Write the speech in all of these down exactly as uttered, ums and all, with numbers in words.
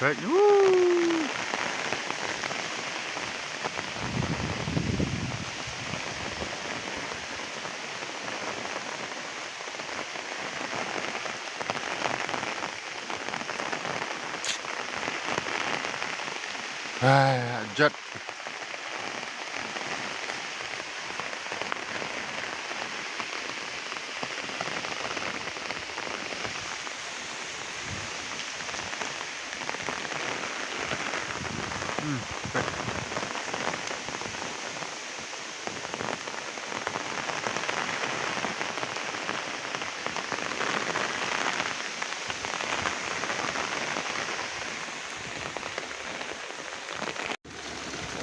Peit, woo. Ah, jot. Hmm, peit.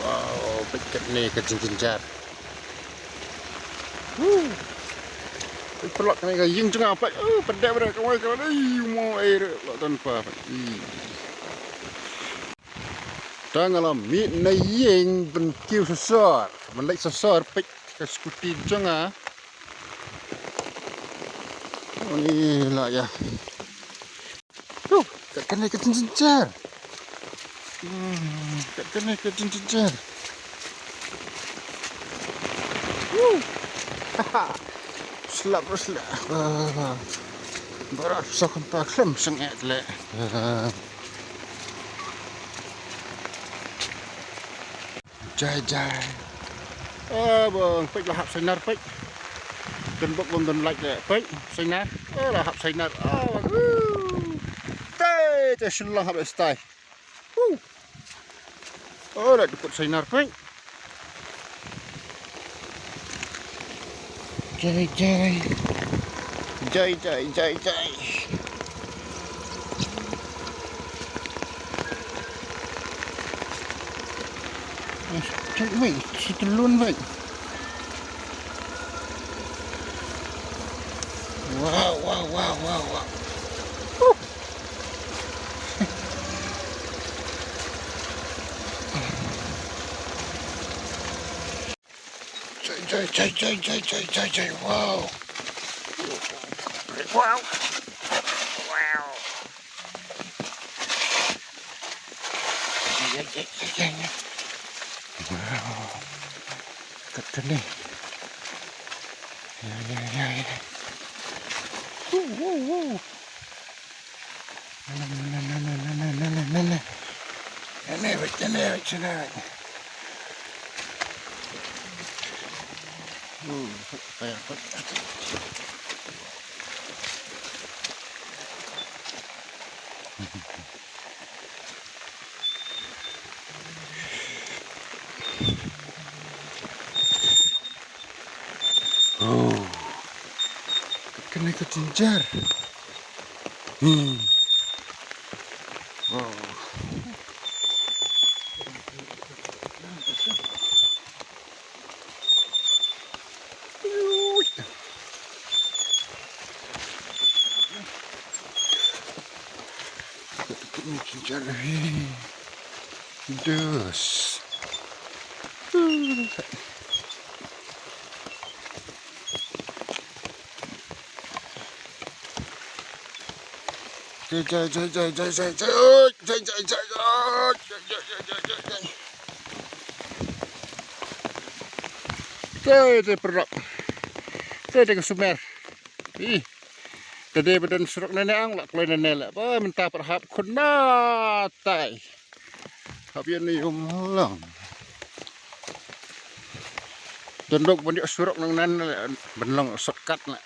Wow, peit katne ka jingjynjar. Woo. Peit paralok, kane ka ïing jong nga, peit. Oh, pat dep re, kawei kawei. Ei, mo ei re, la don pa, peit. Ih. Te nga la mih na ïing ban kiew sosor, ban leit sosor, peit ka scooty jong nga. Oni la ïa. Huh, kat kane ka jingjynjar. Hmm, kat kane ka jingjynjar. Huh. Slap, slap. Ah. Baroh sa kumta khlem sngewthuh leh. Ah. Jai, jai. Ah, bang, peit la hap sainar, peit. Kan bok bang don light le, peit, sainar. Ah, la hap sainar. Ah, woo. Te, te shulang hap stai. Woo. Oh, la dukut sainar, peit. Jai, jai. Jai, jai, jai, jai. Jai, wei, shi tylun, wei. Wow, wow, wow, wow, wow. Huh. Jai, jai, jai, jai, wow. Wow. Wow. Jai, jai, jai, jai, jai. Wow. Kat kane. Ïa, ïa, ïa, ïa. Woo, woo, woo. Nene, nene, nene, nene, nene, nene. Nene, wait, nene, wait, nene, wait. Ooh, wait, wait, wait. Oh. Kane ka jinjar. Hmm. Oh. Dus. Jai, jai, jai, jai. Te, te paralok. Te, te ka sumer. Ih. Te dei ba don surok nane ang la kloi nane la. Ba mynta pat hap khun na tai. Hap ïa ni um long. Don dok ban ïoh surok nang nan la ban long shortcut la.